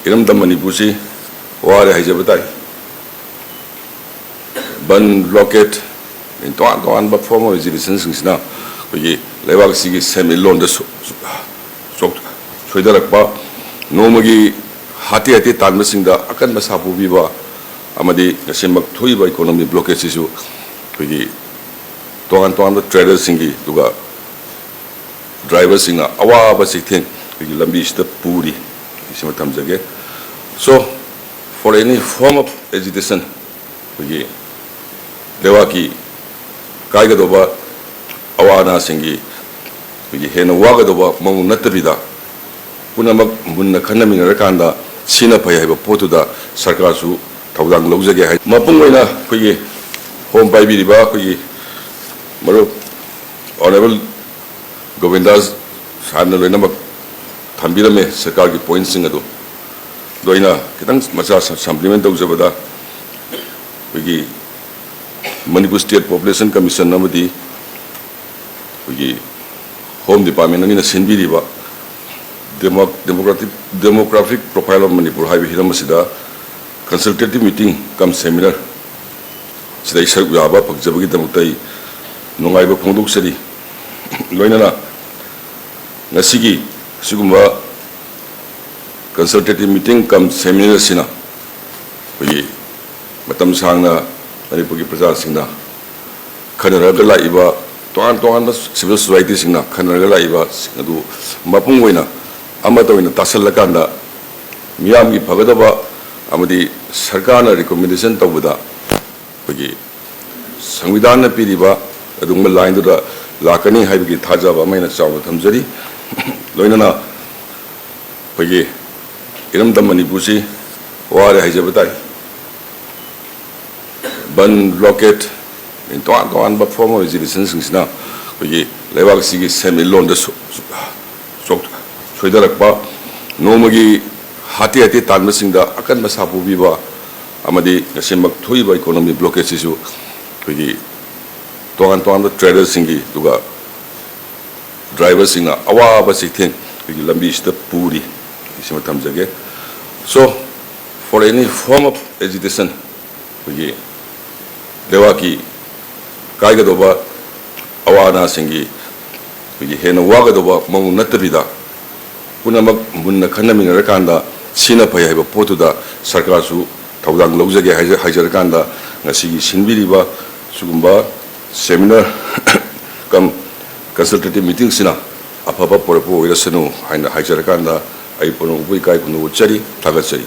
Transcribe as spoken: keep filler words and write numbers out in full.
ꯏꯔꯝꯗꯝ ꯃꯅꯤꯄꯨꯔꯁꯤ ꯋꯥꯔꯦ ꯍꯥꯏꯖꯕ ꯇꯥꯏ꯫ ꯕꯟ, ꯕ꯭ꯂꯣꯀꯦꯠ, ꯇꯣꯉꯥꯟ ꯇꯣꯉꯥꯟꯕ form of agitationꯁꯤꯡꯁꯤꯅ ꯑꯩꯈꯣꯏꯒꯤ ꯂꯩꯕꯥꯛ ꯑꯁꯤꯒꯤ ꯁꯦꯟꯃꯤꯠꯂꯣꯟꯗ ꯁꯣ-, ꯁꯣꯛ-, ꯁꯣꯏꯊꯔꯛꯄ, ꯅꯣꯡꯃꯒꯤ ꯍꯥꯇꯦ ꯍꯥꯇꯦ ꯇꯥꯟꯕꯁꯤꯡꯗ ꯑꯀꯟꯕ ꯁꯥꯐꯨ ꯄꯤꯕ, ꯑꯃꯗꯤ ꯉꯁꯤꯃꯛ ꯊꯣꯛꯏꯕ economic blockade ꯁꯤꯁꯨ ꯑꯩꯈꯣꯏꯒꯤ ꯇꯣꯉꯥꯟ ꯇꯣꯉꯥꯟꯕ traderꯁꯤꯡꯒꯤ, ꯑꯗꯨꯒ driverꯁꯤꯡꯅ ꯑꯋꯥꯕ ꯆꯩꯊꯦꯡ ꯑꯩꯈꯣꯏꯒꯤ ꯂꯝꯕꯤꯁꯤꯗ ꯄꯨꯔꯤ꯫ ꯁꯤꯃ ꯊꯝꯖꯒꯦ꯫ So, for any form of agitation, ꯑꯩꯈꯣꯏꯒꯤ ꯂꯩꯕꯥꯛꯀꯤ ꯀꯥꯏꯒꯗꯧꯕ ꯑꯋꯥ ꯑꯅꯥꯁꯤꯡꯒꯤ ꯑꯩꯈꯣꯏꯒꯤ ꯍꯦꯟꯅ ꯋꯥꯒꯗꯧꯕ ꯃꯑꯣꯡ ꯅꯠꯇꯕꯤꯗ, ꯄꯨꯝꯅꯃꯛ ꯃꯨꯟꯅ ꯈꯟꯅꯃꯤꯟꯅꯔꯀꯥꯟꯗ ꯁꯤꯅ ꯐꯩ ꯍꯥꯏꯕ ꯄꯣꯠꯇꯨꯗ ꯁꯔꯀꯥꯔꯁꯨ ꯊꯧꯗꯥꯡ ꯂꯧꯖꯒꯦ ꯍꯥꯏ꯫ ꯃꯄꯨꯡ ꯑꯣꯏꯅ ꯑꯩꯈꯣꯏꯒꯤ ꯐꯣꯝ ꯄꯥꯏꯕꯤꯔꯤꯕ ꯑꯩꯈꯣꯏꯒꯤ ꯃꯔꯨꯞ Honourable ꯒꯣꯕꯤꯟꯗꯥꯁ ꯁꯥꯍꯦꯕꯅ ꯂꯣꯏꯅꯃꯛ ꯊꯝꯕꯤꯔꯝꯃꯦ ꯁꯔꯀꯥꯔꯒꯤ pointꯁꯤꯡ ꯑꯗꯨ꯫ ꯑꯗꯣ ꯑꯩꯅ ꯈꯤꯇꯪ ꯃꯆꯥ ꯁ-, supplement ꯇꯧꯖꯕꯗ, ꯑꯩꯈꯣꯏꯒꯤ Manipur State Population Commission ꯑꯃꯗꯤ ꯑꯩꯈꯣꯏꯒꯤ Home Department ꯑꯅꯤꯅ ꯁꯤꯟꯕꯤꯔꯤꯕ Demo-, Democratic, Demographic Profile of Manipur ꯍꯥꯏꯕ ꯍꯤꯔꯝ ꯑꯁꯤꯗ consultative meeting cum seminar ꯁꯤꯗ ꯑꯩ ꯁꯔꯨꯛ ꯌꯥꯕ ꯐꯪꯖꯕꯒꯤꯗꯃꯛꯇ ꯑꯩ ꯅꯨꯡꯉꯥꯏꯕ ꯐꯣꯡꯗꯣꯛꯆꯔꯤ꯫ ꯂꯣꯏꯅꯅ ꯉꯁꯤꯒꯤ ꯑꯁꯤꯒꯨꯝꯕ consultative meeting cum seminar ꯑꯁꯤꯅ ꯑꯩꯈꯣꯏꯒꯤ ꯃꯇꯝ ꯁꯥꯡꯅ ꯃꯅꯤꯄꯨꯔꯒꯤ ꯄ꯭ꯔꯖꯥꯁꯤꯡꯅ ꯈꯟꯅꯔꯒ ꯂꯥꯛꯏꯕ, ꯇꯣꯉꯥꯟ ꯇꯣꯉꯥꯟꯕ civil societyꯁꯤꯡꯅ ꯈꯟꯅꯔꯒ ꯂꯥꯛꯏꯕꯁꯤꯡ ꯑꯗꯨ ꯃꯄꯨꯡ ꯑꯣꯏꯅ ꯑꯃꯠꯇ ꯑꯣꯏꯅ ꯇꯥꯁꯜꯂꯀꯥꯟꯗ ꯃꯤꯌꯥꯝꯒꯤ ꯐꯒꯗꯕ ꯑꯃꯗꯤ ꯁꯔꯀꯥꯔꯅ recommendation ꯇꯧꯕꯗ ꯑꯩꯈꯣꯏꯒꯤ ꯁꯪꯕꯤꯙꯥꯟꯅ ꯄꯤꯔꯤꯕ ꯑꯗꯨꯒꯨꯝꯕ lineꯗꯨꯗ ꯂꯥꯛꯀꯅꯤ ꯍꯥꯏꯕꯒꯤ ꯊꯥꯖꯕ ꯑꯃ ꯑꯩꯅ ꯆꯥꯎꯅ ꯊꯝꯖꯔꯤ꯫ ꯂꯣꯏꯅꯅ ꯑꯩꯈꯣꯏꯒꯤ ꯏꯔꯝꯗꯝ ꯃꯅꯤꯄꯨꯔꯁꯤ ꯋꯥꯔꯦ ꯍꯥꯏꯖꯕ ꯇꯥꯏ꯫ ꯕꯟ, ꯕ꯭ꯂꯣꯀꯦꯠ, ꯇꯣꯉꯥꯟ ꯇꯣꯉꯥꯟꯕ form of agitationꯁꯤꯡꯁꯤꯅ ꯑꯩꯈꯣꯏꯒꯤ ꯂꯩꯕꯥꯛ ꯑꯁꯤꯒꯤ ꯁꯦꯟꯃꯤꯠꯂꯣꯟꯗ ꯁꯣ-, ꯁꯣꯛ-, ꯁꯣꯏꯊꯔꯛꯄ, ꯅꯣꯡꯃꯒꯤ ꯍꯥꯇꯦ ꯍꯥꯇꯦ ꯇꯥꯟꯕꯁꯤꯡꯗ ꯑꯀꯟꯕ ꯁꯥꯐꯨ ꯄꯤꯕ, ꯑꯃꯗꯤ ꯉꯁꯤꯃꯛ ꯊꯣꯛꯏꯕ economic blockade ꯁꯤꯁꯨ ꯑꯩꯈꯣꯏꯒꯤ ꯇꯣꯉꯥꯟ ꯇꯣꯉꯥꯟꯕ traderꯁꯤꯡꯒꯤ, ꯑꯗꯨꯒ driverꯁꯤꯡꯅ ꯑꯋꯥꯕ ꯆꯩꯊꯦꯡ ꯑꯩꯈꯣꯏꯒꯤ ꯂꯝꯕꯤꯁꯤꯗ ꯄꯨꯔꯤ꯫ ꯁꯤꯃ ꯊꯝꯖꯒꯦ꯫ So, for any form of agitation, ꯑꯩꯈꯣꯏꯒꯤ ꯂꯩꯕꯥꯛꯀꯤ ꯀꯥꯏꯒꯗꯧꯕ ꯑꯋꯥ ꯑꯅꯥꯁꯤꯡꯒꯤ ꯑꯩꯈꯣꯏꯒꯤ ꯍꯦꯟꯅ ꯋꯥꯒꯗꯧꯕ ꯃꯑꯣꯡ ꯅꯠꯇꯕꯤꯗ, ꯄꯨꯝꯅꯃꯛ ꯃꯨꯟꯅ ꯈꯟꯅꯃꯤꯟꯅꯔꯀꯥꯟꯗ ꯁꯤꯅ ꯐꯩ ꯍꯥꯏꯕ ꯄꯣꯠꯇꯨꯗ ꯁꯔꯀꯥꯔꯁꯨ ꯊꯧꯗꯥꯡ ꯂꯧꯖꯒꯦ ꯍꯥꯏꯖ-, ꯍꯥꯏꯖꯔꯀꯥꯟꯗ, ꯉꯁꯤꯒꯤ ꯁꯤꯟꯕꯤꯔꯤꯕ ꯁꯤꯒꯨꯝꯕ seminar cum consultative meetingꯁꯤꯅ ꯑꯐꯕ ꯄꯨꯔꯛꯄ ꯑꯣꯏꯔꯁꯅꯨ ꯍꯥꯏꯅ ꯍꯥꯏꯖꯔꯀꯥꯟꯗ, ꯑꯩ ꯄꯨꯝꯅꯃꯛꯄꯨ ꯏꯀꯥꯏ ꯈꯨꯝꯅꯕ ꯎꯠꯆꯔꯤ, ꯊꯥꯒꯠꯆꯔꯤ꯫